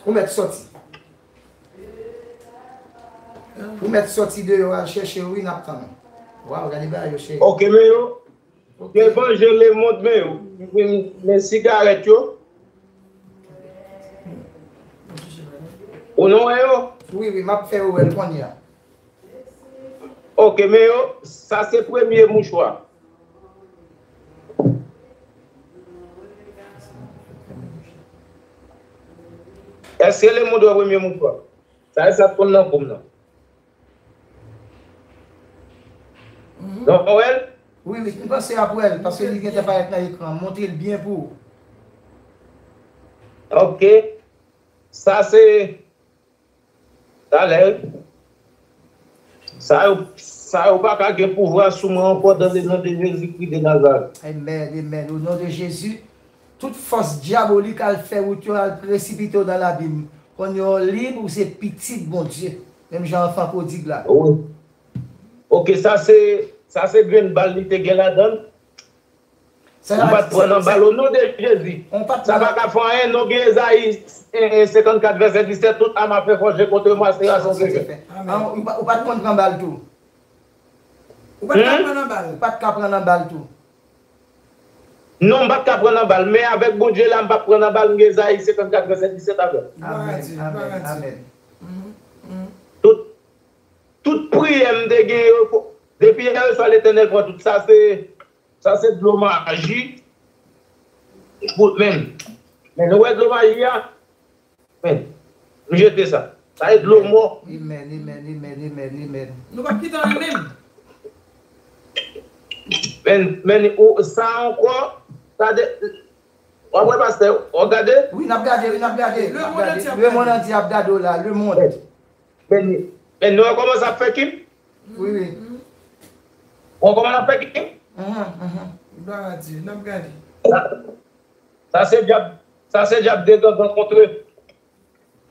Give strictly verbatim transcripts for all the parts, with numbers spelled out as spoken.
Ou mèt sòti. Ou mèt sòti deyò al chèche yo, wi, n ap tann ou. Waw, gade bagay yo, cheri. Ok, men yo, devan je lemonn, men yo, men, men sigarèt yo. Ou non wè yo? Wi, wi, m ap fè yo wè l kounye a. Ok, men yo, sa se premye mouchwa. Èske lemonn wè premye mouchwa? Sa e sa t konn nan kou m nan. Non, wè l? Wi, wi, m panse ap wè l, paske li gentan parèt nan ekran. Montre l byen pou ou. Ok. Sa se Talè, wi. Sa yo, sa yo pa ka gen pouvwa sou mwen ankò, dans le nom de Jésus-Christ de Nazareth. Amen, amen. Au nom de Jésus, tout fòs dyabolik al fè wout yo, al presipite yo dans l'abîme. Kounye a w lib, ou se pitit Bondye. Menm jan anfan pwodig la. Wi. Ok, sa se, sa se grenn bal li te gen ladan l. Ou pa t pran nan bal, o non de Jezi. Sa pa ka fè anyen, non, gen Ezayi, eh, eh, senkannkat vèsè disèt, toute arme à feu forgée contre moi sera sans effet. Amen. Ou pa, ou pa t konn pran bal tou. Ou pa t ka pran nan bal. Ou pa t ka pran nan bal tou. Non, m pa t ka pran nan bal, men avèk Bondye la, m p ap pran nan bal, m gen Ezayi senkannkat vèsè disèt avè m. Amen, amen, amen. Tout, tout priyè m te gen yo, depi yè swa Letènèl pran tout sa, se Sa se dlo maji. Pou, men, men, nou wè dlo maji a? Men, m jete sa. Sa e dlo mò. Amen, amen, amen, amen, amen. Nou p ap kite anyen menm. Men, men, ou, sa ankò, sa de, w ap wè pastè, w ap gade? Wi, n ap gade, wi, n ap gade. Lemonn antye ap gade w la, lemonn. Men, men nou wè kòman sa ap fè Kim? Wi, wi. Ou wè kòman l ap fè Kim? Mhm, mhm. Glwa a Dye, n ap gade. Sa, sa se dyab, sa se dyab de gangan kontre.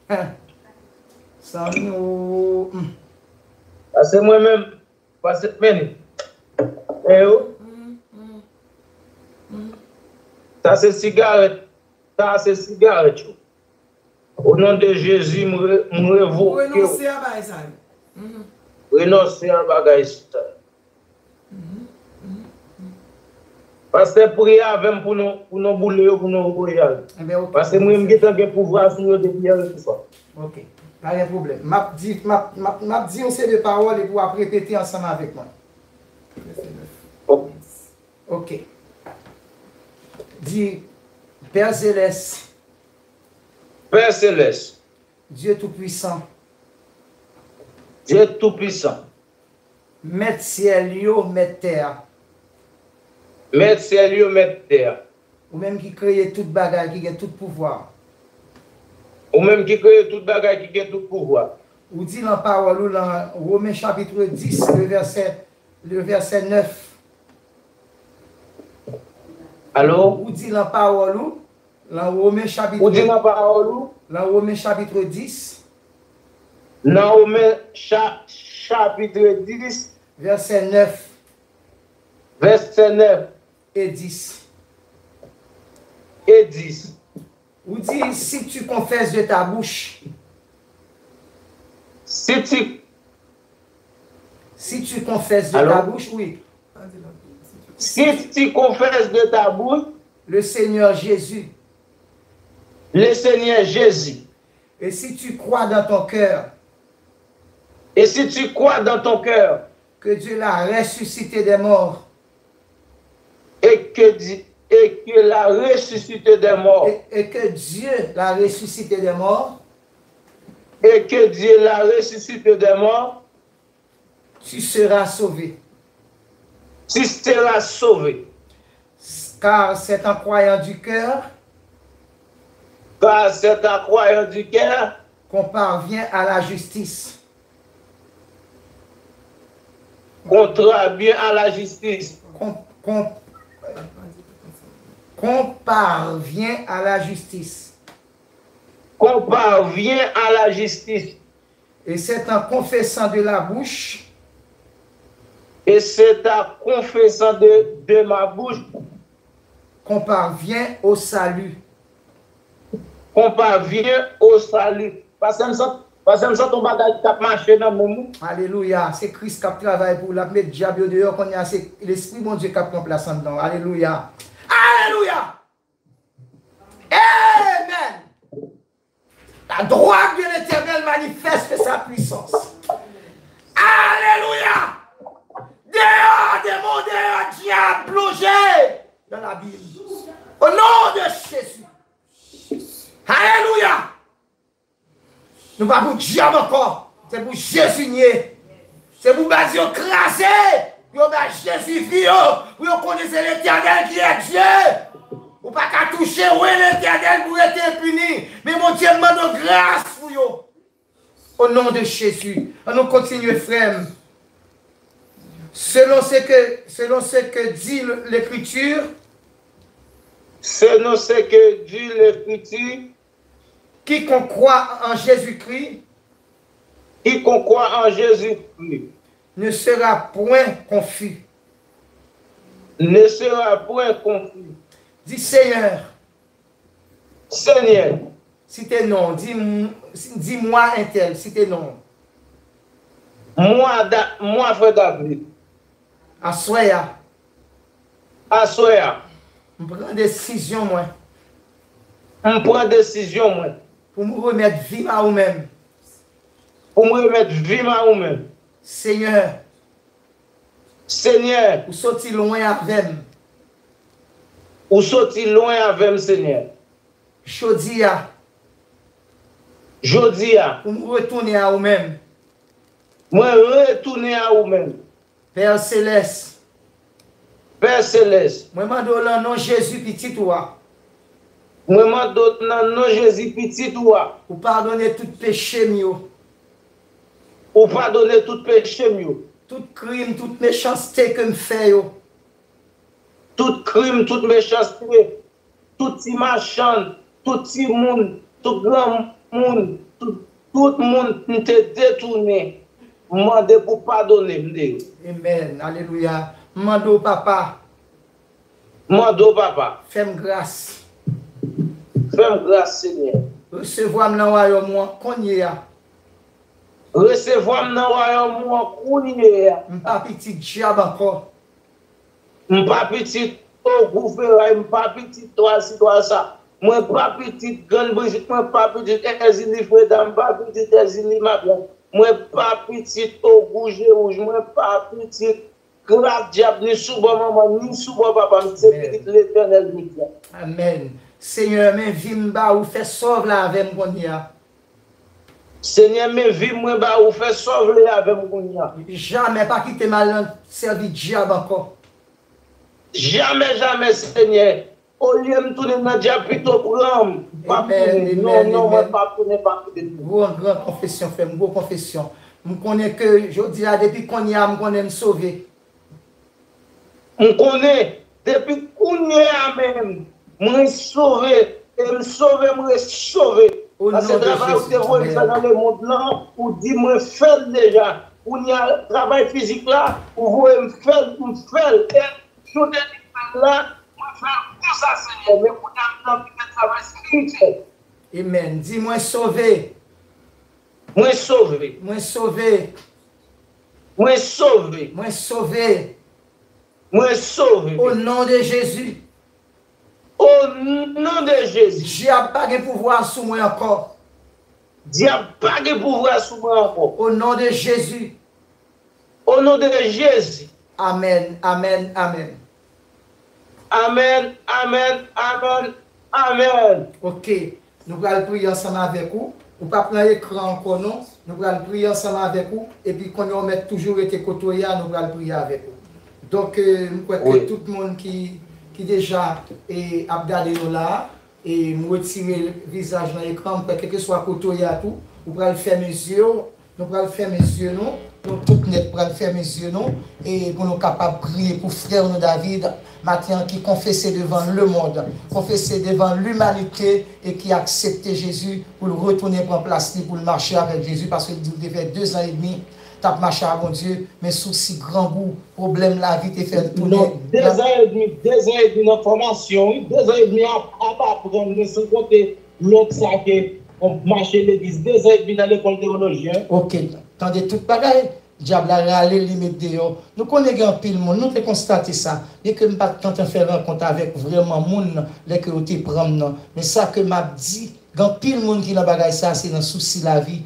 Hen. Sa nou, hmm. Sa se mwen menm. Pase, men, men yo. Sa se sigarèt. Sa se sigarèt yo. O non de Jezi, m re-, m revoke w. Renonse a bagay sa yo. Renonse a bagay sa yo. Pastè, priye avè m pou nou, pou nou boule yo, pou nou voye al. Paske mwen, m gentan gen pouvwa sou yo depi yè swa. Ok. Pa gen pwoblèm. M ap di, m ap, m ap, m ap di yon seri de pawòl epi w ap repete ansanm avèk mwen. Ok. Ok. Di, Pè Selès. Pè Selès. Dye Toupisan. Dye Toupisan. Mèt syèl yo, mèt tè a. Mèt syèl yo, mèt tè a. Ou menm ki kreye tout bagay, ki gen tout pouvwa. Ou menm ki kreye tout bagay, ki gen tout pouvwa. Ou di lan pawòl ou, lan Women chapit dis, le vèsè, le vèsè nèf. Alo? Ou di lan pawòl ou, lan Women chapit, ou di lan pawòl ou? Lan Women chapit dis. Nan Women cha-, chapit dis. Vèsè nèf. Vèsè nèf. E dis. E dis. Ou di, si tu confesses de ta bouche. Si tu Si tu confesses de ta bouche, oui. Si tu confesses de ta bouche. Le Seigneur Jésus. Le Seigneur Jésus. Et si tu crois dans ton cœur. Et si tu crois dans ton cœur. Que Dieu l'a ressuscité des morts. Et que Di-, et que l'a ressuscité des morts. Et, et que Dieu l'a ressuscité des morts. Et que Dieu l'a ressuscité des morts. Tu seras sauvé. Tu seras sauvé. Car c'est en croyant du cœur. Car c'est en croyant du cœur. Qu'on parvient à la justice. Qu'on parvient à la justice. Qu'on, qu'on, qu'on parvient à la justice. Qu'on parvient à la justice. Et c'est en confessant de la bouche. Et c'est en confessant de, de ma bouche. Qu'on parvient au salut. qu'on parvient au salut. Pastè, m santi, pastè, m santi yon bagay k ap mache nan menm ou. Alelouya. Se Kris k ap travay pou ou. L ap met dyab yo deyò. Kounye a, se Lespri Bondye k ap pran plas anndan w. Alelouya. Alelouya. Amen. La droite de l'Éternel manifeste sa puissance. Alelouya. Dehors, démon, dehors, diable, plongez dans l'abîme. Au nom de Jésus. Alelouya. Nou pa pou dyab ankò. Se pou Jezi n ye. Se pou baz yo kraze. Pou yo bay Jezi vi yo. Pou yo konnen se Letènèl ki est Dieu. Ou pa ka touche wi Letènèl pou rete enpini. Men Bondye, m mande w gras pou yo. Au nom de Jésus. Ann nou kontinye, frè m. Selon ce que, selon ce que dit l'Écriture, Selon ce que dit l'Écriture, quiconque croit en Jésus-Christ quiconque croit en Jésus-Christ ne sera point confus. Ne sera point confus. Dis Seigneur, Seigneur, site non, di, di moi un tel, site non. Moi, Da- moi, frère David, Aswè a, aswè a, m pran desizyon mwen m pran desizyon mwen pou m remèt vi m a ou menm. Pou m remèt vi m a ou menm. Senyè, Senyè, ou soti lwen avè m. Ou soti lwen avè m, Senyè. Jodi a, Jodi a, pou m retounen a ou menm. Mwen retounen a ou menm. Pè Selès, Pè Selès, mwen mande w nan non Jezi pitit ou a, mwen mande w nan non Jezi pitit ou a, ou padone tout peche m yo, ou padone tout peche m yo, tout krim, tout mechanste ke m fè yo. Tout krim, tout mechanste, tout ti machann, tout timoun, tout granmoun, tout, tout moun m te detounen, m mande pou padone m de yo. Amen. Alelouya. M mande w, Papa, M mande w, Papa, fè m gras. Fè m gras, Senyè. Resevwa m nan wayòm ou an kounye a. Resevwa m nan wayòm ou an kounye a. M pa pitit dyab ankò. M pa pitit Ogou Feray, m pa pitit Twal Si Twal Sa. Mwen pa pitit Grann Brijit, mwen pa pitit Èzili Freda, m pa pitit Èzili Mablan. Mwen pa pitit Ogou Je Wouj, mwen pa pitit Kras Dyab ni sou bò manman m, ni sou bò papa m. Se pitit Letènèl Jodi a. Amèn. Senyè, men vi m ba ou, fè sa w vle avè m kounye a. Senyè, men vi mwen ba ou, fè sa w vle avè m kounye a. Jamè pa kite m al nan sèvi dyab ankò. Jamè, jamè, Senyè. Olye m tounen nan dyab, pito pran m. M p ap tounen. Non, non, mwen p ap tounen, m p ap tounen. Gwo, gran konfesyon, frè m, gwo konfesyon. M konnen ke jodi a, depi kounye a, m konnen m sove. M konnen, depi kounye a menm, mwen sove, e m sove, m ret sove. Paske travay ou te voye m fè nan lemonn lan, ou di mwen fè l deja. Kounye a, travay fizik la, ou voye m fè l pou m fè l. E jounen li fè l la, mwen fè l konsa, Senyè. Men kounye a, m nan viv travay espirityèl. Amèn. Di, mwen sove. Mwen sove. Mwen sove. Mwen sove. Mwen sove. Mwen sove. O non de Jezi. O non de Jezi. Dyab pa gen pouvwa sou mwen ankò. Dyab pa gen pouvwa sou mwen ankò. O non de Jezi. O non de Jezi. Amèn, amèn, amèn. Amèn, amèn, amèn, amèn. Ok. Nou pral priye ansanm avèk ou. Ou p ap nan ekran ankò non. Nou pral priye ansanm avèk ou. Epi kounye a ou mèt toujou rete kote w ye a, nou pral priye avèk ou. Donk, euh, m kwè ke tout moun ki, ki deja e, ap gade nou la a, e m retire vizaj nan ekran, m kwè kèlkeswa kote w ye a tou, ou pral fèmen zye w, Nou pral fèmen zye nou, nou tout nèt pral fèmen zye nou, e pou nou kapab priye pou frè nou David, maten an ki konfese devan lemonn, konfese devan limanite e ki aksepte Jezi pou l retounen pran plas li, pou l mache avèk Jezi, paske l di l te fè dezan edmi t ap mache ak Bondye, men sousi, grangou, pwoblèm lavi te fè l tounen. Non, dezan edmi, dezan edmi nan fòmasyon, wi, dezan edmi ap, ap aprann, men san konte Lòt sa ke on mache legliz dezan epi nan lekòl tewoloji, en. Ok, tande tout bagay. Dyab la rale li met deyò. Nou konnen gen anpil moun, nou te konstate sa. Byenke m pa t tantan fè rankont avèk vrèman moun lè ke yo te pran m nan. Men sa ke m ap di, gen anpil moun ki nan bagay sa, se nan sousi lavi.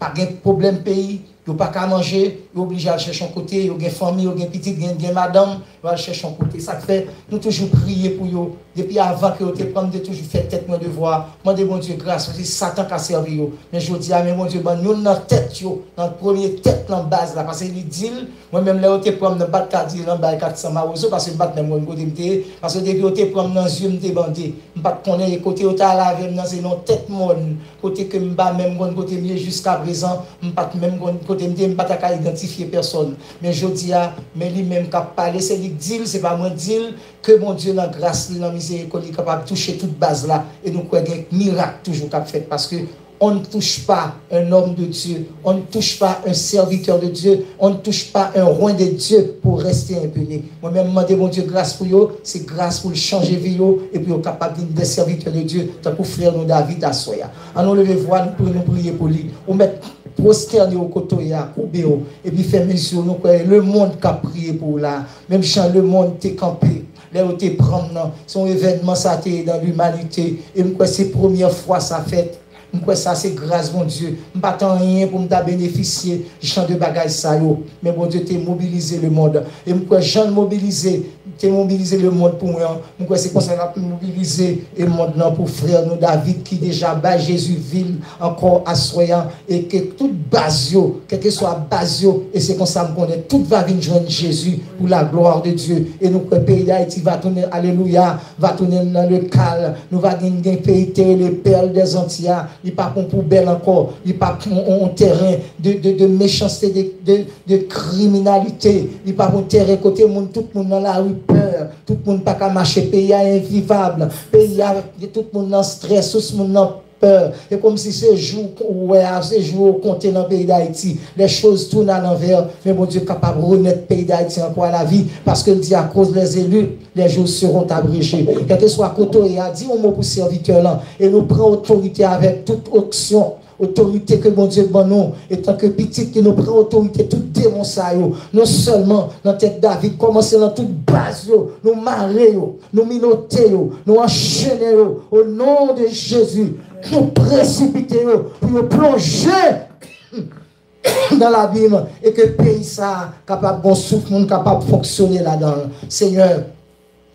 Pa gen pwoblèm peyi, yo pa ka manje, yo oblije al chèche yon kote, yo gen fanmi, yo gen pitit, gen, gen madanm, yo al chèche yon kote. Sa k fè, nou toujou priye pou yo. Depi avan ke yo te pran m, m te toujou fè tèt mwen devwa, mande Bondye gras, paske Satan ka sèvi yo. Men jodi a, men Bondye ban youn nan tèt yo, nan premye tèt nan baz la, paske li di l, mwen menm lè yo te pran m nan, m pa t ka di l anba kat san mawozo, paske m pa t menm konn kote m te ye, paske depi yo te pran m nan zye, m te bande. M pa t konnen e kote yo t al avè m nan, se nan tèt mòn, kote ke m pa menm konn kote m ye jiskaprezan, m pa t menm konn kote m te ye, m pa ta ka idantifye pèsòn. Men jodi a, men li menm k ap pale, se li k di l, se pa mwen k di l, ke Bondye nan gras li, nan mizerikòd li kapab touche tout baz la, e nou kwè gen mirak toujou k ap fèt, paske on ne touche pas un homme de Dieu, on ne touche pas un serviteur de Dieu, on ne touche pas un oint de Dieu pour rester impuni. Mwen menm, m mande Bondye gras pou yo, se gras pou l chanje vi yo, epi yo kapab vin de sèvitè de Dye, tankou frè nou David aswè a. An nou leve vwa nou pou nou priye pou li. Ou mèt pwostène w kote w ye a, koube w, epi fèmen zye w, nou kwè lemonn k ap priye pou w la. Menm jan lemonn te kanpe lè yo te pran m nan, se yon evènman sa te ye nan limanite. E m kwè se premyè fwa sa fèt. M kwè sa se gras Bondye. M pa t anyen pou m ta benefisye jan de bagay sa yo. Men Bondye te mobilize lemonn. E m kwè jan l mobilize, te mobilize lemonn pou mwen an, m kwè se konsa l ap mobilize lemonn nan pou frè nou David ki deja bay Jezi vi l ankò aswè a. E ke tout baz yo, kèlkeswa baz yo, e se konsa m konnen tout va vin jwenn Jezi pour la gloire de Dieu. E nou kwè peyi Dayiti va tounen, alelouya, va tounen nan le kal. Nou va gen, gen peyi te rele pèl dèzanti a. Li pa pou poubèl ankò. Li pa pou on, on tèren de, de, de mechanste, de, de, de kriminalite. Li pa pou tèren kote moun, tout moun nan lari pè. Tout moun pa ka mache. Peyi a envivab. Peyi a, tout moun nan strès, tout moun nan pè. E kòmsi se jou ou wè a, se jou ou konte nan peyi Dayiti. Les choses tournent à l'envers, men Bondye kapab remèt peyi Dayiti ankò a lavi, paske l di, à cause des élus, les jours seront abrégés. Kèlkeswa kote w ye a, di yon mo pou sèvitè lan, e nou pran otorite avèk tout onksyon, otorite ke Bondye ban nou, etanke pitit li, nou pran otorite tout demon sa yo, non sèlman nan tèt David, kòmanse nan tout baz yo, nou mare yo, nou minote yo, nou anchene yo, o non de Jezi, nou presipite yo pou yo plonje nan labim, e ke peyi sa a kapab gon souf moun kapab fonksyone ladan l. Senyè,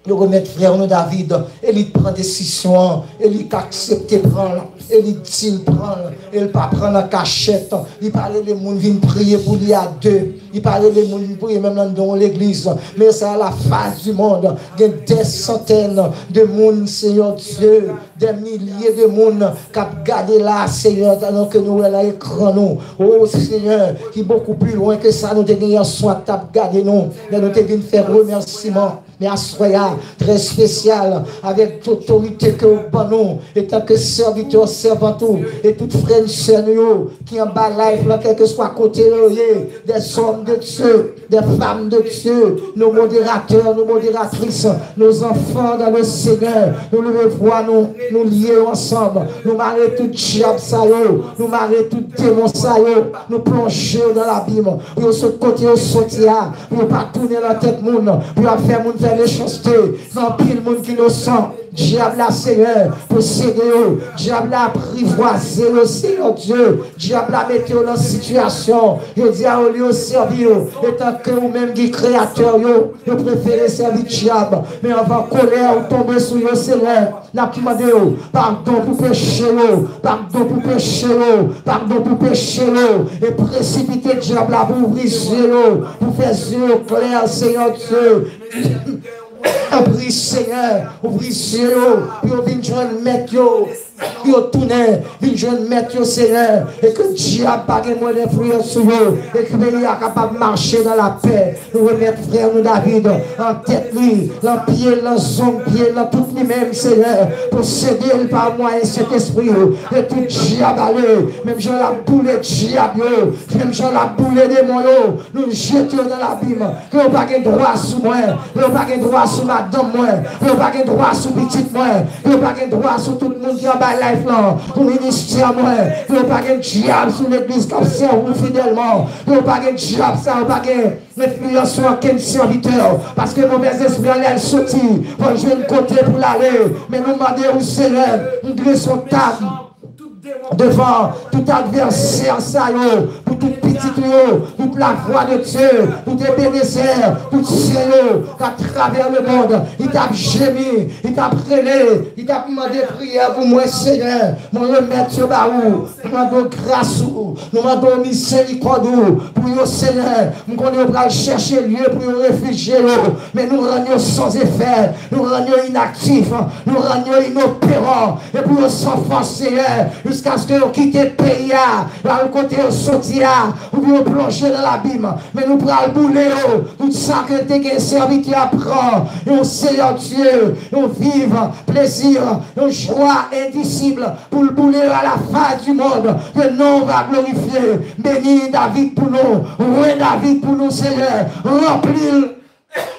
nou remèt frè nou David, e li pran desizyon an, e li k aksepte pran l, e li di l pran l, e l pa pran l an kachèt, li pa rele moun vin priye pou li a de, li pa rele moun vin priye menm nan yon legliz, men sa la face du monde, gen dè santèn de moun, Senyè Dye, dè milye de moun k ap gade la, Senyè, tandan ke nou wè nan ekran nou. O Senyè, ki bokou pli lwen ke sa nou te gen yè swa t ap gade nou, lè nou te vin fè remèsiman. Men aswè a, trè espesyal, avèk otorite ke w ban nou, etanke sèvitè, sèvant ou, e tout frè n sè nou yo ki anba live lan, kèlkeswa kote yo ye, des hommes de Dieu, des femmes de Dieu, nos modérateurs, nos modératrices, nos enfants dans le Seigneur, nou leve vwa nou, nou lye yo ansanm, nou mare tout dyab sa yo, nou mare tout demon sa yo, nou plonje yo nan labim, pou yo sot kote yo soti a, pou yo pa tounen nan tèt moun, pou yo ap fè moun fè mechanste, gen anpil moun ki inosan, dyab la, Senyè, posede yo, dyab la aprivwaze yo, Senyè Dye, dyab la mete yo nan sitiyasyon, yo di a olye yo sèvi yo, etanke ou menm ki kreyatè yo, yo prefere sèvi dyab, men anvan kolè ou tonbe sou yo, Senyè, n ap mande yo padon pou peche yo, padon pou peche yo, padon pou peche yo, e presipite dyab la pou ouvri zye yo, pou fè zye yo klè, Senyè Dye. Ouvri, Senyè, ouvri zye yo, pou yo vin jwenn mèt yo, pou yo tounen, vin jwenn mèt yo, Senyè, e ke dyab pa gen mwen enfliyans sou yo, e ke peyi a kapab mache nan lapè. Nou remèt frè nou David, an tèt li, nan pye l, nan zong pye l, nan tout li menm, Senyè, posede l pa mwayen Sentespri ou, e tout dyab ale, menm jan l ap boule dyab yo, menm jan l ap boule demon yo, nou jete yo nan labim. Ke yo pa gen dwa sou mwen, ke yo pa gen dwa sou madanm mwen, ke yo pa gen dwa sou pitit mwen, ke yo pa gen dwa sou tout moun ki anba bay life lan, pou ministè mwen. Yo pa gen dyab sou legliz k ap sèvi w fidèlman. Yo pa gen dyab sa, yo pa gen enfliyans sou ankenn sèvitè. Paske movèzespri an lè l soti, fò l jwenn kote pou l ale. Men nou mande w, Senyè, m drese yon tab devan tout advèsè sa yo, pou tout pitit ou yo, tout lavwa de Dye, tout Ebenezè, tout sè yo, k atravè lemond, li t ap jemi, li t ap rele, li t ap mande priyè pou mwen, Senyè. Mwen remèt yo ba ou. Nou mande w gras ou, nou mande w mizerikòd ou pou yo, Senyè. M konnen yo pral chèche lye pou yo refijye yo, men nou rann yo san efè, nou rann yo inaktif, nou rann yo inoperan, epi yo san fòs, Senyè, jiskaske yo kite peyi a, yo al kote yo soti a, oubyen yo plonje nan labim. Men nou pral boule yo, tout sa ke te gen sèvitè a pran, yon Senyè Dye, yon viv, plezi, yon jwa endisib pou l boule yo à la face du monde, ke non w va glorifye. Beni David pou nou, wen David pou nou, Senyè, ranpli l.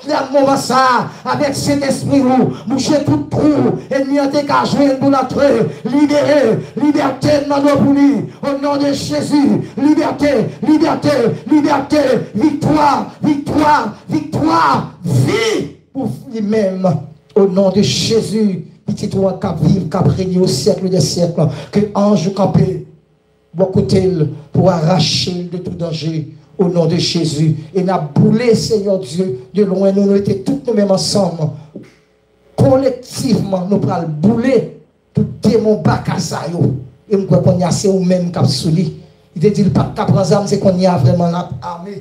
Nan moman sa a, avèk Sentespri ou, bouche tout twou ènmi an te ka jwenn pou l antre. Libere, libète n mande w pou li. O non de Jezi, libète, libète, libète, viktwa, viktwa, viktwa, vi pou li menm. O non de Jezi, pitit ou an k ap viv, k ap renye o syèk dè syèk, ke anj ou kanpe bò kote l pou arache l de tou danje, o non de Jezi. E n ap boule, Senyè Dye, de lwen nou, nou rete tout nou menm ansanm. Kolektivman, nou pral boule tout demon baka sa yo. E m kwè kounye a se ou menm k ap sou li. Li te di l pa t ka pran zam, se kounye a vrèman l ap ame.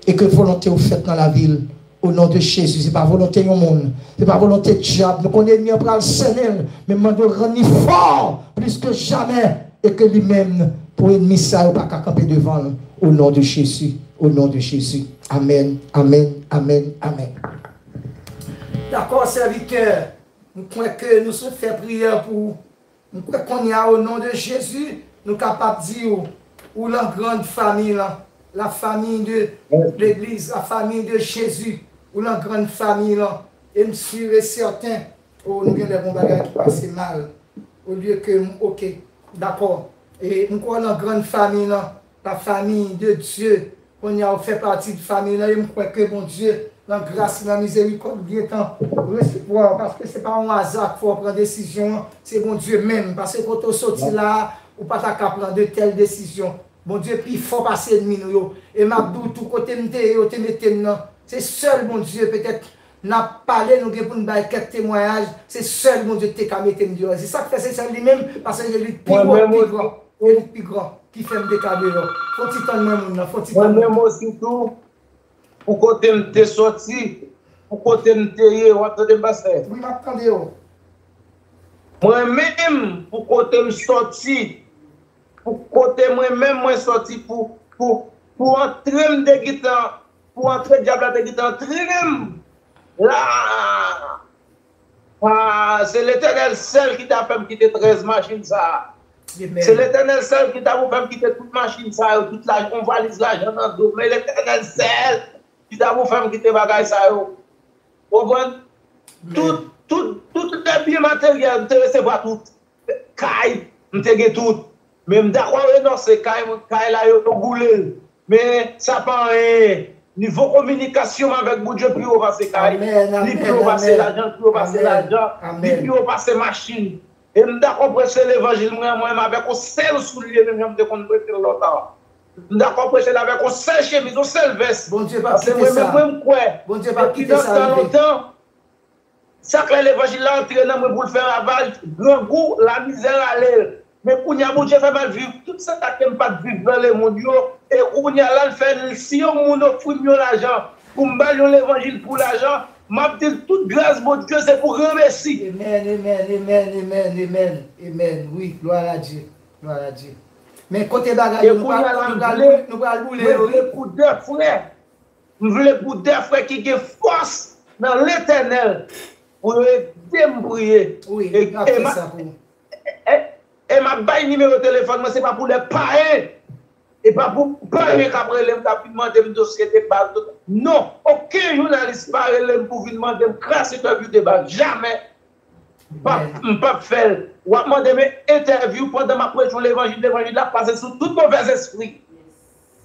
E ke volonte w fèt nan lavi l. O non de Jezi, se pa volonte yon moun, se pa volonte dyab. Nou konnen ènmi an pral sènen l, men m mande w rann li fò plis ke jamè, e ke li menm, pou ènmi sa yo pa ka kanpe devan l. O non de Jezi, o non de Jezi. Amèn, amèn, amèn, amèn. Dakò, sèvitè. M kwè ke nou sot fè priyè pou ou. M kwè kounye a, o non de Jezi, nou kapab di w, ou lan grann fanmi lan, la famille de legliz, la famille de Jésus, ou lan grann fanmi lan. E m si e sèten, o, nou genlè gen yon bagay ki pase mal. Olye ke m, oke, dakò. E m kwè w lan grann fanmi lan, la famille de Dieu. Kounye a, ou fè pati de fanmi lan, e m kwè ke Bondye, nan gras li, nan mizerikòd li, gentan resevwa w, paske se pa yon aza k fè w pran desizyon an, se Bondye menm. Paske kote w soti la a, ou pa ta ka pran de tèl desizyon. Bondye pi fò pase ènmi nou yo. E m ap di w tou, kote m te ye, yo te mete m nan. Se sèl Bondye, petèt, n ap pale, nou gen pou n bay kèk temwayaj, se sèl Bondye ki te ka mete m deyò. Se sa k fè se sèl li menm, paske li pi gwo, pi gran. E li pi gran ki fè m te ka deyò. Fò ti tann mwen moun nan, fò ti tann mwen. Mwen menm osi tou, pou kote m te sòti, pou kote m te ye, w ap tande m, pastè? Wi, m ap tande w. Mwen menm, pou kote m sòti, pou kote mwen menm mwen sòti, pou, pou, pou antre m te gentan, pou antre dyab la te gentan antre m la. Ah, se Letènèl sèl ki ta fè m kite trèz machin sa a. Se Letènèl sèl ki ta pou fè m kite tout machin sa yo, tout la, yon valiz lajan nan do m. Men Letènèl sèl ki ta pou fè m kite bagay sa yo. Ou konprann? Tout, tout, tout lè byen materyèl, m te resevwa tout. Kay, m te gen tout. Men m dakò renonse kay mwen, kay la yo, yo boule l. Men sa pa anyen. Nivo kominikasyon m avèk Bondye pi wo pase kay. Li pi wo pase lajan, li pi wo pase lajan. Li pi wo pase machin. E m dakò preche levanjil mwen, mwen menm avèk yon sèl soulye, menm jan m te konn preche l lontan. M dakò preche l avèk yon sèl chemiz, yon sèl vès. Paske mwen menm, mwen, m kwè. Depi nan tan lontan, sa k lè levanjil la antre nan mwen pou l fè ravaj, grangou, lamizè rale l. Men kounye a, Bondye fè m al viv tout sa ke m pa t viv nan lemonn yo. E kounye a la, l fè, si yon moun ofri m yon lajan pou m ba l yon levanjil pou lajan, m ap di l tout gras Bondye se pou granmesi. Amen, amen, amen, amen, amen, amen. Wi, gloire à Dieu, gloire à Dieu. Men kote bagay yo, nou pral, nou pral boule yo, wi. M vle pou de frè. M vle pou de frè ki gen fòs nan Letènèl pou yo ede m priye. Wi, n ap fè sa pou ou. E, e, e m ap bay nimewo telefòn mwen, se pa pou lè payen. E pa pou payen k ap rele m, k ap vin mande m dosye de baz. Non, okenn jounalis pa rele m pou vin mande m kras entèvyou de baz. Jamè. M p ap, m p ap fè l. W ap mande m entèvyou pandan m ap preche yon levanjil, levanjil la ap pase sou tout movèzespri.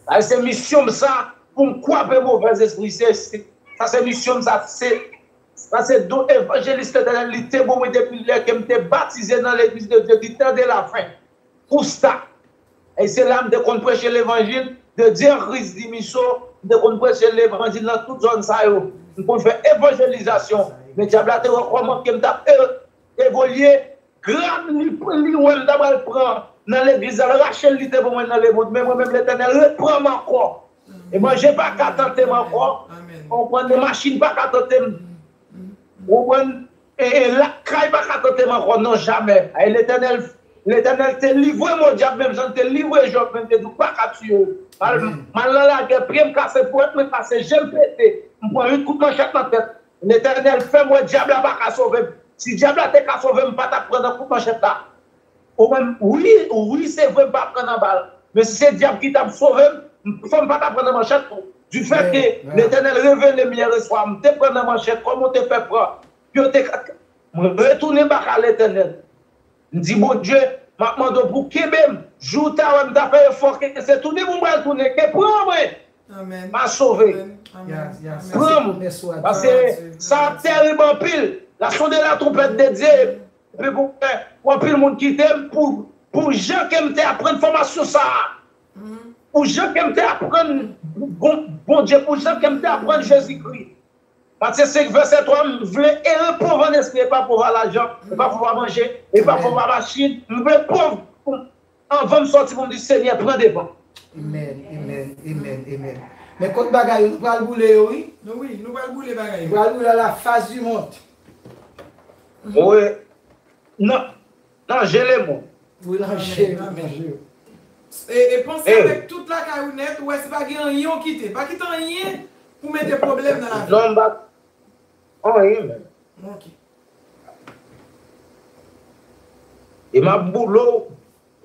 Sa se misyon m sa, pou m kwape movèzespri. Se, se, sa se misyon m sa. Se, sa se don evanjelis Letènèl li te ban mwen depi lè ke m te batize nan Legliz de Dieu du temps de la fin. Pou sa. E se la m te konn preche levanjil de Dieu en Christ di miso, m te konn preche levanjil nan tout zòn sa yo. M konn fè evanjelizasyon. Men dyab la te wè kòman ke m t ap e-, evolye, grad li, li wè m ta pral pran nan legliz la, l rache l, li te ban mwen nan lemond. Men mwen menm, Letènèl repran m ankò. E manje pa ka tante m ankò. Konprann, e machin pa ka tante m. Konprann, e, e lakay pa ka tante m ankò, non, jamè. Ay, Letènèl, Letènèl te livre m o dyab, menm jan l te livre Jòb, menm te di w pa ka tiye w. M al, m al nan lagè, pye m kase, pwèt mwen kase, je m pete. M pran uit kout manchèt nan tèt. Letènèl fè m wè dyab la pa ka sove m. Si dyab la te ka sove m, m pa t ap pran nan kout manchèt la. Ou menm, wi, wi, se vre, m pa pran nan bal. Men si se dyab ki t ap sove m, m, fò m pa ta pran nan manchèt tou. Difè ke Letènèl revele m yè swa, m te pran nan manchèt, kòman w te fè pran? Yo te ka, m retounen baka Letènèl. M di, Bondye, m ap mande w pou w kenbe m. Jou w ta wè m ta fè efò ke se tounen pou m pral tounen, ke pran mwen. Amèn. M a sove. Amèn. Amèn. Amèn. Pran m. Paske sa ap tèrib anpil. La sonde la tronpèt de Dye. Epi pou, pou anpil moun kite m pou, pou jan ke m te aprann fòmasyon sa a. Pou jan ke m te aprann Bon, Bondye, pou jan ke m te aprann Jezikri. Matye senk vèsè twa, m vle ere pòv an espri, e pa pòv a lajan, e pa pòv a manje, e pa pòv a machin. M vle pòv pou, anvan m sòti pou m di, Senyè, pran devan. Amèn, amèn, amèn, amèn. Men kot bagay yo, nou pral boule yo, wi. Nou, wi, nou pral boule bagay yo. Nou pral boule à la face du monde. Wi. Nan, nan je lemonn. Wi, nan je, nan je. E, e panse avèk tout lakay ou nèt, ou wè si pa gen anyen ou kite. Pa kite anyen pou mete pwoblèm nan lavi. Non, m pa, anyen menm. Ok. E m ap boule w.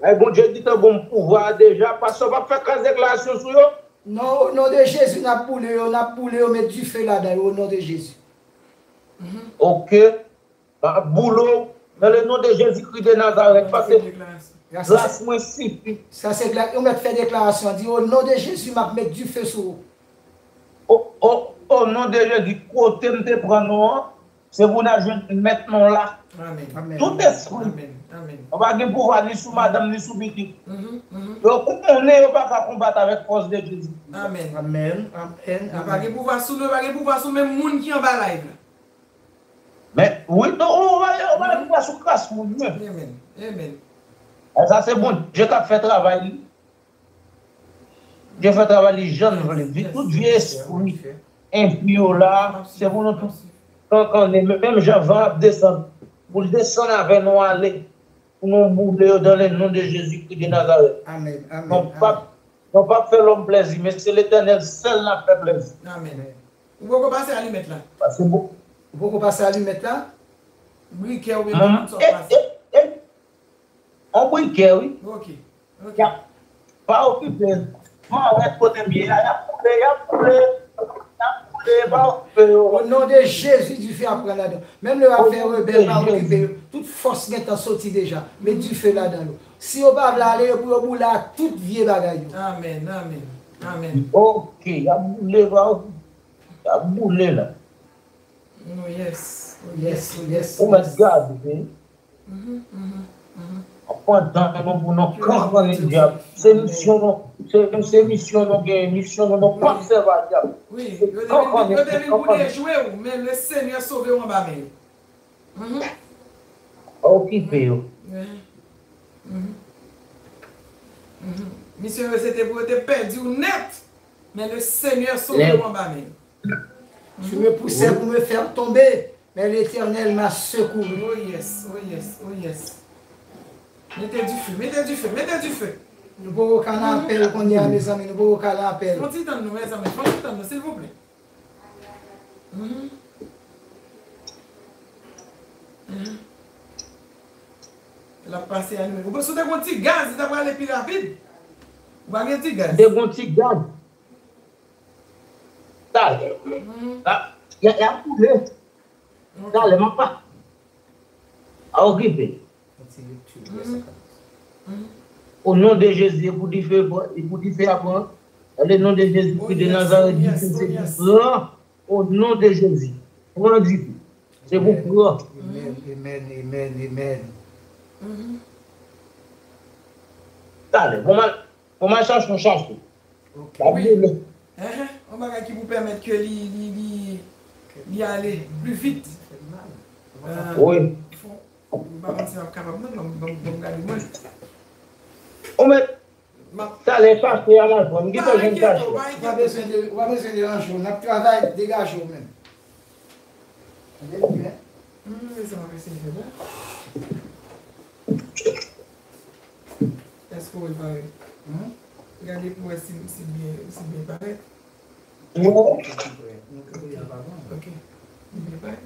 Ay, Bondye gentan ban m pouvwa a deja, pastè, w p ap fè kras deklarasyon sou yo? Non, o non de Jezi, n ap boule yo, n ap boule yo, met dife ladan yo, o non de Jezi. Ok. M ap boule w, dans le nom de Jésus-Christ de Nazareth, paske gras mwen sifi. Sa se gras, ou mèt fè deklarasyon, di, o non de Jezi, m ap met dife sou ou. O, o, o non de Jezi, kote m te pran non an, se pou n al jwenn mèt non la. Amèn. Tout espri. Amèn. Amèn. Yo pa gen pouvwa ni sou madanm, ni sou pitit. Yo konnen yo pa ka konbat avèk fòs de Jezi. Amèn. Amèn. Amèn. Yo pa gen pouvwa sou nou, yo pa gen pouvwa sou menm moun ki anba live la. Men, wi, non, yo pa, yo pa gen pouvwa sou kras moun, men. Amèn. Amèn. E sa se Bondye k ap fè travay li. Bondye fè travay li jan l vle. Di tout vye espri enpi yo la, se pou nou tout kankannen. Menm jan van ap desann, pou l desann avè nou ale, pou nou boule yo dans le nom de Jésus-Christ de Nazareth. Amèn, amèn, amèn. Nou p ap, nou p ap fè lòm plèzi, men se Letènèl sèl n ap fè plèzi. Amèn. Ou poko pase alimèt la? Paske bon. Ou poko pase alimèt la? Brikè oubyen tout sa w pase? On brikè, wi. Ok. Ok. Y ap, pa okipe. Mawèt kote m ye a, y ap boule, y ap boule. Y ap boule, pa okipe yo. O non de Jezi, dife ap pran ladan. Menm lè y ap fè rebèl, pa okipe yo. Tout fòs gentan soti deja. Met dife ladan yo. Si yo pa vle ale, yo pou yo boule ak tout vye bagay yo. Amèn, amèn, amèn. Ok, y ap boule, pa okipe. Y ap boule la. Oh yes. Oh yes, oh yes. Ou mèt gade, wi. Pandan nou pou nou kankannen dyab. Se misyon nou, se, se misyon nou genyen, misyon nou, nou p ap sèvi a dyab. Wi, yo te vin, yo te vin pou dejwe w, men le Senyè sove w anba men yo. Okipe yo. Misyon yo se te pou yo te pèdi w nèt, men le Senyè sove w anba men yo. Tu me poussais pour me faire tomber, mais l'Éternel m'a secouru. Oh yes, oh yes, oh yes. Mete dife, mete dife, mete dife. Nou poko ka nan apèl kounye a, mezanmi, nou poko ka nan apèl. Fon ti tann nou, mezanmi, fon ti tann nou, silvouplè. L ap pase a nou. Ou panse w te gon ti gaz, li ta prale pi rapid? Ou pa gen ti gaz? Te gon ti gaz. Talè. Y a, y a boule. Talè, m ap pa. A okipe. Ti lekti vè sa ka. O non de Jezi, e pou dife, e pou dife a pran. Nan le non de Jezi Kris de Nazareth, dife se pou pran. O non de Jezi. Pran dife. Se pou pran. Amen, amen, amen, amen. Talè, bon, m al, bon, m al chache yon chache. Ok. Wi. Enhen, yon bagay ki pou pèmèt ke li, li, li, li ale pli vit. Wi. Fò, m pa konn si m ap kapab non, ban m, ban m, ban m gade mwen. Ou mèt, talè chache a la, m gentan jwenn chache. Ou pa bezwen de, ou pa bezwen deranje w, n ap travay, degaje w menm. Tande byen. Hmm, men sa m ap eseye fè la. Èske w wè l parèt? Hmm? Gade pou wè si, si byen, si byen parèt. Non. Ok. Li byen parèt?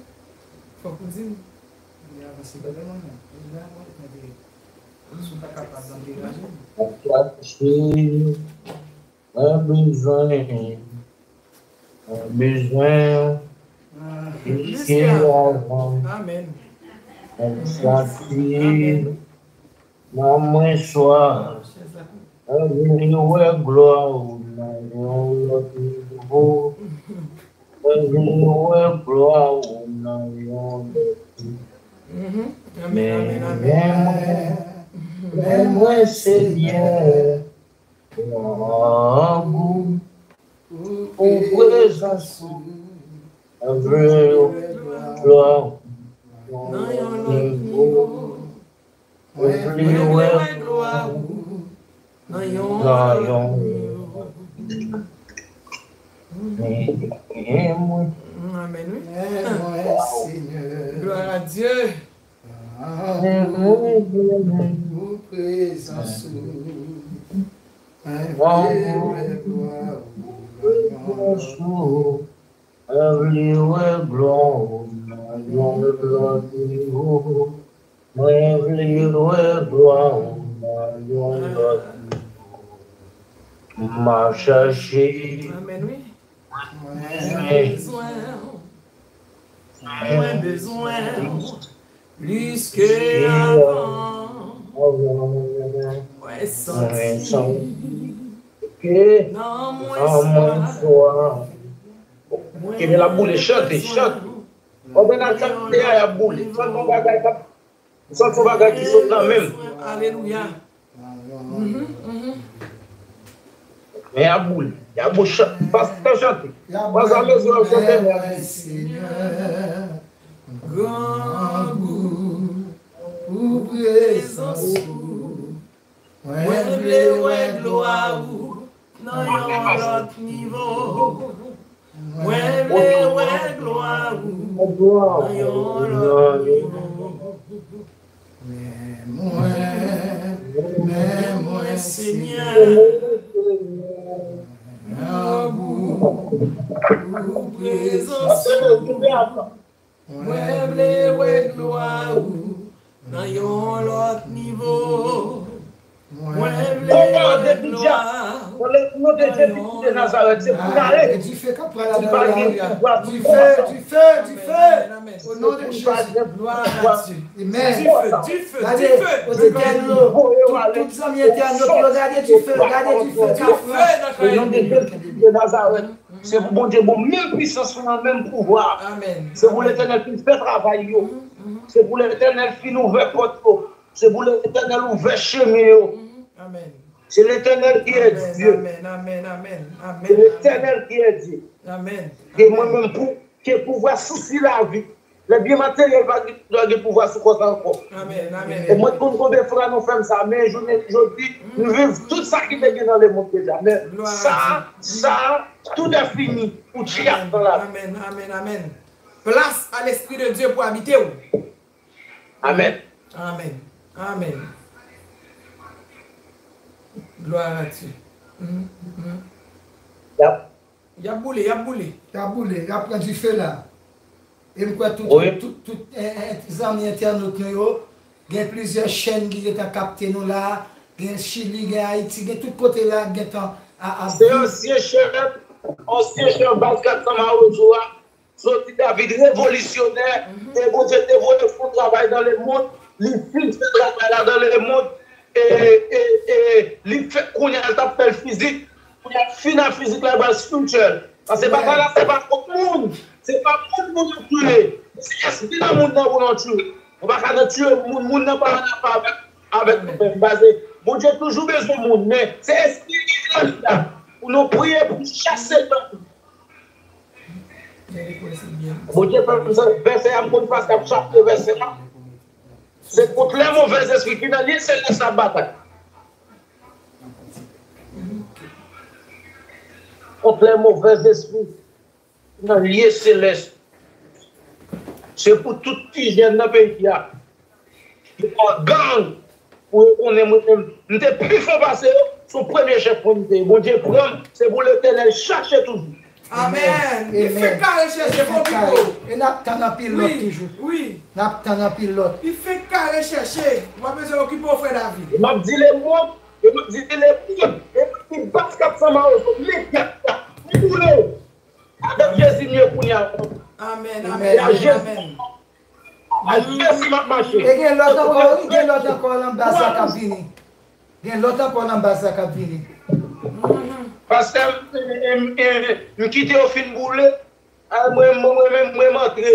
Fòk ou di m. Li avanse bèl mwen menm. Li la mwen mete. Si w pa kapab ban m degaje m. Mwen bezwen, mwen bezwen plis ke avan. Mwen santi nan mwen swa. Mwen vle wè glwa ou nan yon lòt nivo. Mwen vle wè glwa ou nan yon lòt nivo. Men, men mwen, men mwen, Senyè, nan gou pou prezans ou. Mwen vle glwa nan yon lòt nivo. Mwen vle wè glwa ou nan yon lòt nivo. Men mwen. Amèn, wi. Glwa a Dye. Pou prezans ou. Mwen vle wè glwa ou. Mwen vle wè glwa ou nan yon lòt nivo. Mwen vle wè glwa ou nan yon lòt nivo. M ap chache. Amèn, wi. Mwen bezwen ou. Mwen bezwen ou. Plis ke avan. Mwen santi ke nan mwen swa. Kenbe l ap boule, chante, chante. Òganizatè a y ap boule. Chante yon bagay k ap Sa se yon bagay ki sot nan men m. Alelouya. Men y ap boule. Y ap boule. Chante. Pas tan chante. Pas a mezi w ap chante. Senyè, grangou pou prezans ou. Mwen vle wè glwa ou nan yon lòt nivo. Mwen vle wè glwa ou nan yon lòt nivo. Men mwen, men mwen, Senyè, grangou pou prezans ou. Mwen vle wè glwa ou nan yon lòt nivo. Mwen vle wè glwa ou nan yon lòt nivo. Dife k ap pral adan la. Dife, dife, dife. O non de Jezi. Glwa a Dye. Amen. Dife, dife, dife. Gade, kote entènot yo, tout, tout zanmi entènot yo, gade dife, gade dife k ap pran. O non de Jezi de Nazarèt. Se pou Bondye ban w menm pwisans ou an, menm pouvwa a. Amèn. Se pou Letènèl fin fè travay yo. Se pou Letènèl fin ouvè pòt yo. Se pou Letènèl ouvè chemen yo. Amèn. C'est l'Éternel qui est Dieu. Amèn, amèn, amèn, amèn. C'est l'Éternel qui est Dieu. Amèn. E mwen menm pou ke pouvwa sou si lavi. Lè byen materyèl pa gen dwa gen pouvwa sou kò sa ankò. Amèn, amèn. E mwen konn konbyen fwa nou fè m sa, men jounen jodi, nou viv tout sa ki te gen nan lemonn deja. Men sa, sa, tout est fini pou dyab nan lavi. Amèn, amèn, amèn. Place à l'Esprit de Dieu pour habiter ou. Amèn. Amèn. Amèn. Gloire à Dieu. Mhm, mhm. Y ap Y ap boule, y ap boule. Y ap boule, y ap pran dife la. E m kwè tout, tout, tout, eh, eh, zanmi entènot nou yo, gen plizyè chèn ki gentan kapte nou la, gen Chili, gen Ayiti, gen tout kote la, gentan a, a. Se ansyen chèf, ansyen chèf baz kat san Mawozo a, soti David revolisyonè, e Bondye te voye fè yon travay nan lemonn, Li fin fè travay la dans le monde. E, e, e, li fè, kounye a l t ap fè l fizik. Kounye a l fin a fizik la, l pral spiritual. Paske batay la, se pa kont moun. Se pa moun pou nou tiye. Se espri nan moun nan pou nou tiye. Ou pa ka nan tiye moun, moun nan pa ann afè avèk, avèk nou menm. Paske Bondye toujou bezwen moun, men se espri ki nan li la. Pou nou priye, pou chase nan li. Bondye fè m sa, vèsè a, m konn pastè ap chache vèsè a. Se kont lè movèz espri ki nan lye selès la batay. Kont lè movèz espri ki nan lye selès. Se pou tout ti jèn nan peyi a. Yo pran gang pou yo konnen mwen menm. M te pi fò pase yo, se yon premye chèf mwen m te ye. Bondye pran m, se pou Letènèl chache toujou. Amèn. Li fenk ka rechèche fò pito. E n ap tann anpil lòt toujou. Wi. N ap tann anpil lòt. Li fenk ka rechèche. Ou pa bezwen okipe w, frè David. E m ap di lemonn, e m ap di lemonn, e m ap di bas kat san mawozo, men gèt la, m boule w. Avèk Jezi m ye kounye a. Amèn, amèn, amèn. A Jezi m ap mache. E gen lòt ankò, wi, gen lòt ankò nan baz la k ap vini. Gen lòt ankò nan baz la k ap vini. Pastè, m, m, m, m kite yo fin boule. A, mwen, mwen, mwen menm, mwen, m antre.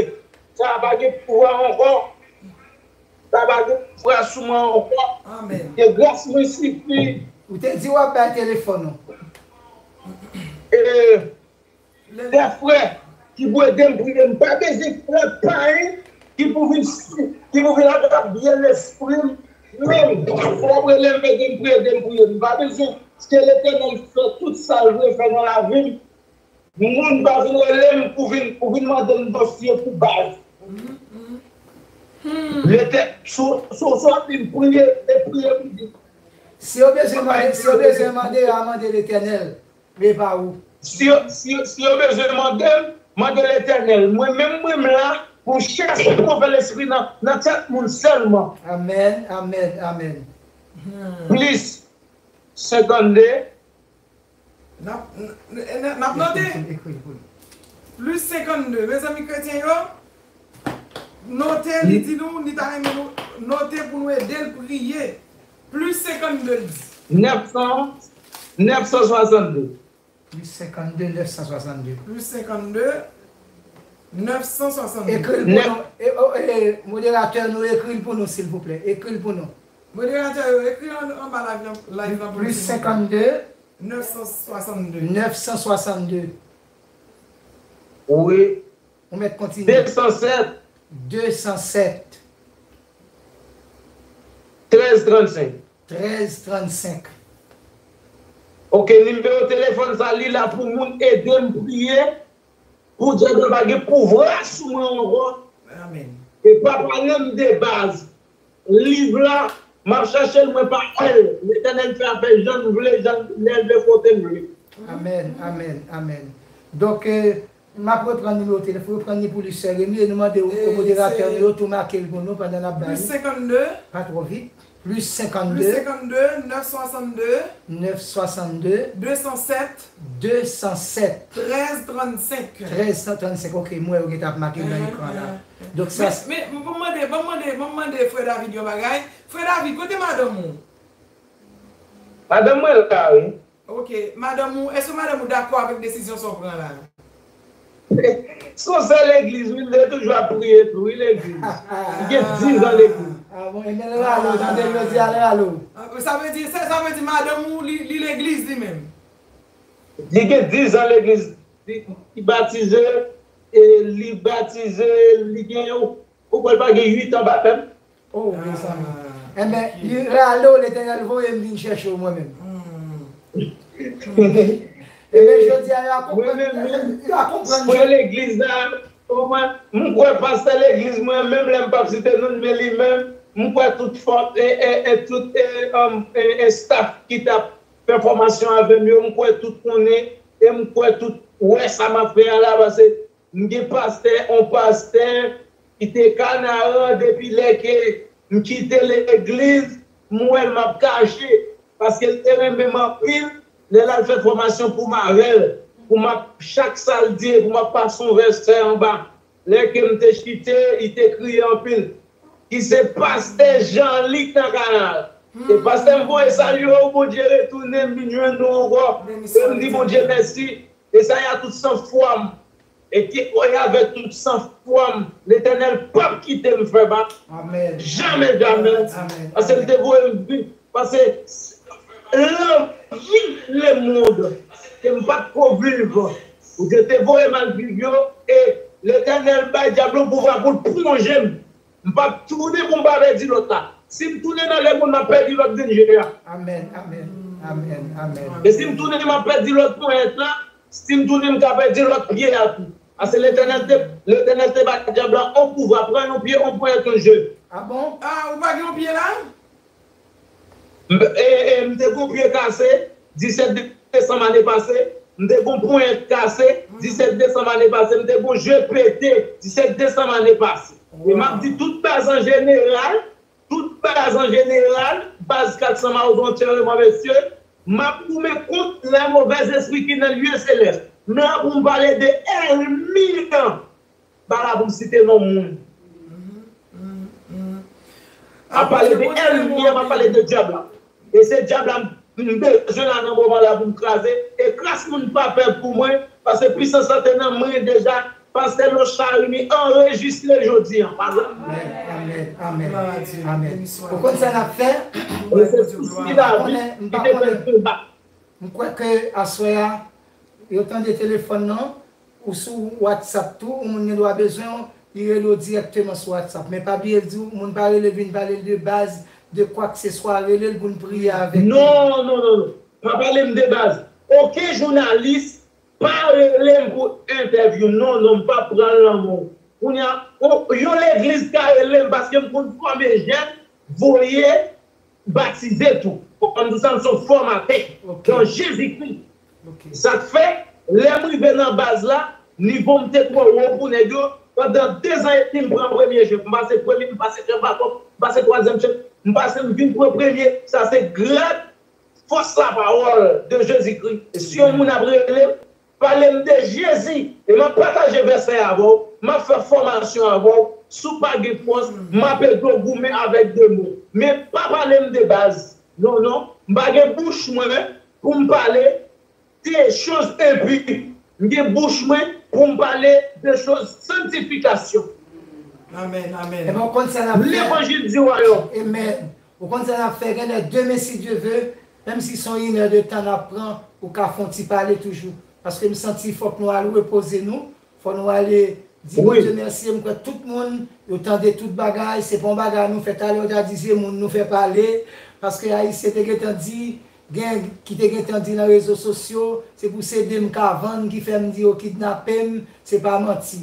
Sa a pa gen pouvwa ankò. Sa a pa gen pouvwa sou mwen ankò. Amèn. Ke gras mwen sifi. Ou te di w ap bay telefòn ou. E, de frè ki pou ede m priye. M pa bezwen frè payen ki pou vin, ki pou vin atrap byen lespri m. Menm, frè w ap rele m, ede m priye, ede m priye. M pa bezwen. Paske Letènèl fè tout sa l vle fè nan lavi m. Moun pa vin rele m pou vin, pou vin mande m dosye pou baz. Letè, sou, sou, sou ap vin priye, e priye pou di. Si yo bezwen mande, si yo bezwen mande, yo a mande Letènèl. E pa ou. Si yo, si, si yo bezwen mande m, mande Letènèl. Mwen menm, mwen m la pou m chase movè lespri nan, nan tèt moun sèlman. Amèn, amèn, amèn. Plis senkannde. N ap, n, n, n, n ap note. Ekri l pou nou. Plis senkannde. Mezanmi kretyen yo, note, li di nou, li ta renmen nou note pou nou ede l priye. Plis senkannde, l di. Nèf san, nèf san swasanndde. Plis senkannde, nèf san swasanndde. Plis senkannde, nèf san swasanndde. Ekri l pou nou. E, o, e, moderatè nou, ekri l pou nou, silvouplè. Ekri l pou nou. Moderatè yo, ekri an, anba live lan, live lan pou nou, silvouplè. Plis senkannde. Nèf san swasanndde. Nèf san swasanndde. Wi. Ou mèt kontinye. De san sèt. De san sèt. Trèz trannsenk. Trèz trannsenk. Oke, nimewo telefòn sa, li la pou moun ede m priye, pou Dyakout pa gen pouvwa sou mwen ankò. Amèn. E pa pale m de baz. Liv la, m ap chache l, mwen pa wè l. Letènèl fè afè jan l vle, jan l, lè l vle, kote l vle. Amèn, amèn, amèn. Donk, e, m ap reprann nimewo telefòn, reprann li pou li, sè Remy, e nou mande, e, moderatè nou yo tou make l pou nou pandan n ap bay li. Plis senkannde. Pa twò vit. Plis senkannde. Plis senkannde, nèf swasanndde. Nèf swasanndde. De san sèt. De san sèt. Trèz trannsenk. Trèz san trannsenk, oke, m wè yo gentan ap make l nan ekran la. Donk sa. Men, men, ban m mande, ban m mande, ban m mande frè David yon bagay. Frè David, kote madanm ou? Madanm mwen la, wi. Oke, madanm ou, èske madanm ou dakò avèk desizyon sa w pran la? Se yon sè legliz, wi, li toujou ap priye tou, wi, legliz. Li gen diz an legliz. A bon, e men l rale w, tande l yo di al rale w. A, sa vle di, sa, sa vle di madanm ou, li, li legliz li menm? Li gen diz an legliz. Li, li batize, e li batize, li gen yon, ou kwè l pa gen uit an batèm? Oh, mezanmi. Enben, li rale w, Letènèl voye m vin chèche w mwen menm. Enben, jodi a, yo a konprann, yo a konprann. Mwen legliz la, mwen, m kwè pastè legliz mwen, menm lè m p ap site non l, men li menm, m kwè tout fò, e, e, e, tout, e, um, e, e, staff ki t ap fè fòmasyon avè m yo, m kwè tout konnen, e m kwè tout wè sa m ap fè a la, paske m gen pastè, on pastè ki te Kanaran depi lè ke m kite legliz, m wè l m ap kache, paske l te renmen m anpil, lè l al fè fòmasyon pou m avè l, pou m ap, chak sa l di, pou m ap pase on vèsè anba. Lè ke m te chite, li te kriye anpil. ki se pastè Jean Luc nan kanal. E pastè, m voye salye w, Bondye retounen m vin jwenn nou ankò. E m di Bondye mèsi. E sa y a tout san fwa m. E ki e avèk tout san fwa m, Letènèl p ap kite m fè ba. Amèn. Jamè, jamè. Amèn. Paske l te voye m vin. Paske lanvi lemonn ke m pa t ko viv, Bondye te voye m al viv yo, e Letènèl bay dyab lan pouvwa pou l plonje m. M p ap tounen pou m pa pèdi lòt la. Si m tounen nan lemonn, m ap pèdi lòt grenn je a. Amèn, amèn, amèn, amèn. E si m tounen, m ap pèdi lòt ponyèt la. Si m tounen, m ka pèdi lòt pye a tou. Paske Letènèl te, Letènèl te bay dyab la on pouvwa, pran yon pye, on ponyèt, on je. Ah bon? Ah, ou pa gen yon pye la? M, e, e, m te gon pye kase, disèt desanm ane pase. M te gon ponyèt kase, disèt desanm ane pase. M te gon je pete, disèt desanm ane pase. E m ap di tout baz an jeneral, tout baz an jeneral, baz kat san Mawozo antyèman, mesye, m ap goumen kont lè movèz espri ki nan lye selès. M la pou m pale de ènmi an. Pa la pou m site non moun. M ap pale de ènmi an, m ap pale de dyab la. E se dyab la m bezwen la nan moman la pou m kraze. E kras moun pa pè pou mwen, paske pwisans lan te nan men deja. Pastè Lochard, li anrejistre jodi an. Pa la. Amèn, amèn, amèn, amèn. Ou konn sa n ap fè? E se Sousi David ki te fè l konba. M kwè ke aswè a, yo tande telefòn nan, ou sou WhatsApp tou, ou moun gen dwa bezwen w, li rele w dirèkteman sou WhatsApp. Men pa bliye l di w, moun pa rele vin pale l de baz, de kwakseswa, rele l pou n priye avèk li. Non, non, non, non. Pa pale m de baz. Okenn jounalis pa rele m pou entèvyou m. Non, non, m p ap pran l nan men w. Kounye a, yon legliz ka rele m paske m konn fòme jèn, voye batize tou. Fò m di w sa, m se yon fòmatè nan Jezikri. Sa k fè, lè m rive nan baz la, nivo m te twò wo pou nèg yo. Pandan dezan edmi, m pran premye chèf. M pase premye, m pase chèf bakòp, m pase twazyèm chèf, m pase m vin pran premye. Sa se grad fòs lapawòl de Jezikri. E si yon moun ap rele m, pale m de Jezi. E m ap pataje vèsè avè w, m ap fè fòmasyon avè w. Si w pa gen fòs, m ap ede w goumen avèk demon. Men pa pale m de baz. Non, non. M pa gen bouch mwen pou m pale de choz enpi. M gen bouch mwen pou m pale de choz sanktifikasyon. Amèn, amèn. Ebyen, ou konn sa n ap fè. Levanjil di wayòm. Amèn. Ou konn sa n ap fè, genlè demen, si Dye ve, menm si se yon inè de tan n ap pran, ou ka fè yon ti pale toujou. Paske m santi fòk nou al repoze nou, fò nou ale di Bondye mèsi. M kwè tout moun, yo tande tout bagay, se pa yon bagay nou fè talè, yo ta di se moun nou fè pale, paske Ayisyen te gentan di, gen ki te gentan di nan rezo sosyo, se pou se de m ka vann ki fè m di yo kidnape m, se pa manti.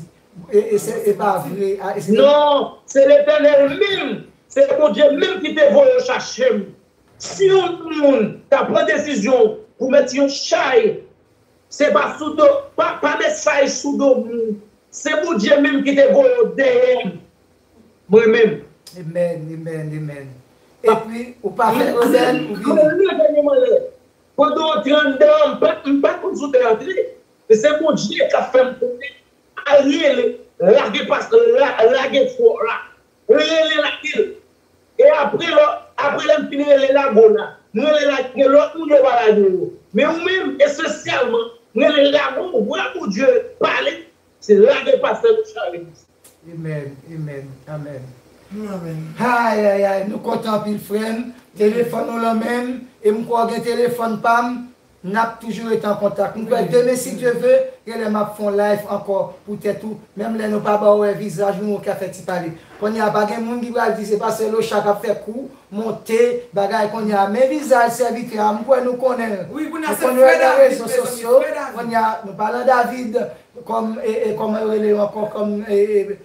E, e se, e pa vre. A, e se... Non, se Letènèl menm, se Bondye menm ki te voye yo chache m. Si yon moun ta pran desizyon pou met yon chay, se pa sou do, pa, pa met chay sou do moun. Se Bondye menm ki te voye yo dèyè m. Mwen menm. Amèn, amèn, amèn. Epi, ou pa fè rebèl, ou vini. Mwen leve men m anlè. Pandan yo te anndan an, m pa, m pa konn si w te antre. Men se Bondye k ap fè m konnen. Al rele, lage pas, la, lage fò la. Rele, lage l. E apre lò, apre lè m fin rele, lage w la. M rele, lage lòt moun yo pa lage yo. Men ou menm, espesyalman, m rele, lage w, vwa Bondye pale. Se lage pastè Lochard Enis. Amèn, amèn, amèn. Amèn. Ay, ay, ay, nou kontan anpil, frè m. Telefòn ou lan men m, e m kwè w gen telefòn pa m, n ap toujou rete an kontak. M kwè demen, si Dye ve, genlè m ap fè yon live ankò poutèt ou. Menm lè nou pa ba w wè vizaj nou, ou ka fè ti pale. Kounye a, pa gen moun ki pral di se pastè Lochard k ap fè kou, monte, bagay kounye a. Men vizaj sèvitè a, m kwè nou konnen l. Wi, kounye a se Frè David, mezanmi, Frè David. Kounye a, nou pa lan David, kòm, e, e, kòman yo rele yo ankò, kòm, e, e,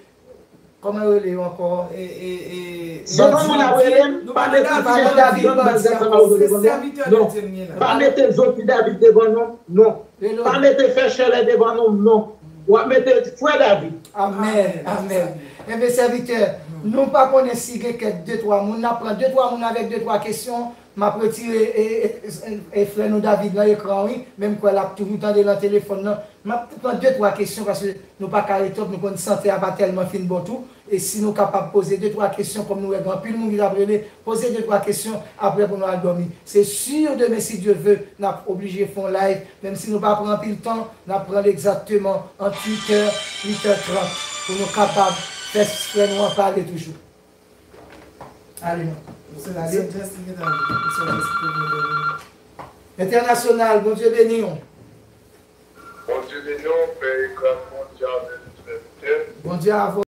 kòman yo rele yo ankò? E, e, e, Zòt moun ap rele m, pa mete David devan non. Se sèvitè de Dye m ye la. Pa mete Zòt David devan non, non. Pa mete Fè Chèlè devan non, non. W ap mete Frè David. Amèn, amèn. Enben, sèvitè, nou pa konnen si gen kèk de twa moun, n ap pran de twa moun avèk de twa kesyon, M ap retire e, e, e, e frè nou David nan ekran, wi. Men m kwè l ap toujou tande nan telefòn nan. M ap pran de, twa kesyon paske nou pa ka ret twòp, nou konn sante a pa tèlman fin bon tou. E si nou kapab poze de, twa kesyon, kòm nou wè gen anpil moun ki t ap rele, poze de, twa kesyon apre pou nou al dòmi. Se sur demen, si Dye ve, n ap oblije fè yon live, menm si nou pa pran anpil tan, n ap pran l egzakteman ant uit è, uit è trant, pou nou kapab fè frè nou an pale toujou. Ale non. Misye ale. Entènasyonal, Bondye beni w. Bondye beni w, pè Ekram, Bondye avè nou, frè Luther. Bondye avè w.